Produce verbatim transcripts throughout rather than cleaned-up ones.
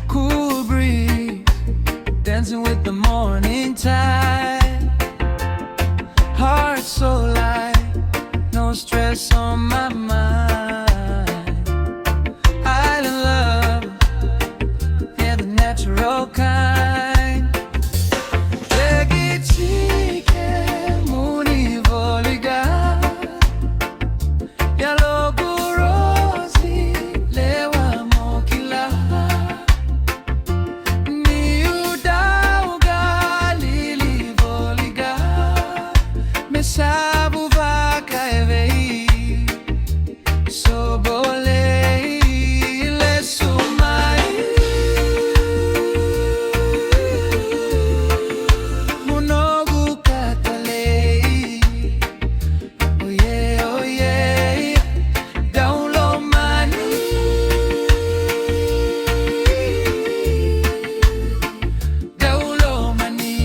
Cool breeze, dancing with the morning tide. Heart so light, no stress on my mind. Island love, yeah, the natural kind. Teki tike muni voli ga. Yalogu rosi lewa mo kila. Niu dau galili voli ga. Me savu vakaevei. Sobolei lesu mai. Mo noqu katalei. Oye, oye, dau lomani. Dau lomani.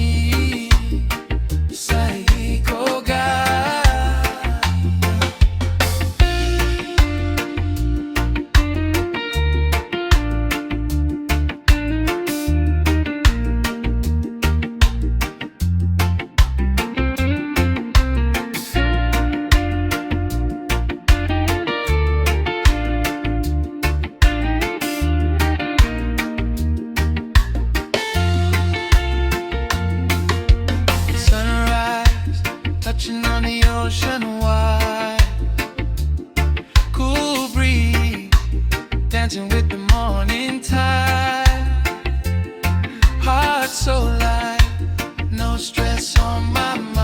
Sa iko ga. Sunrise, touching on the ocean wide. Cool breeze, dancing with the morning tide. Heart so light, no stress on my mind.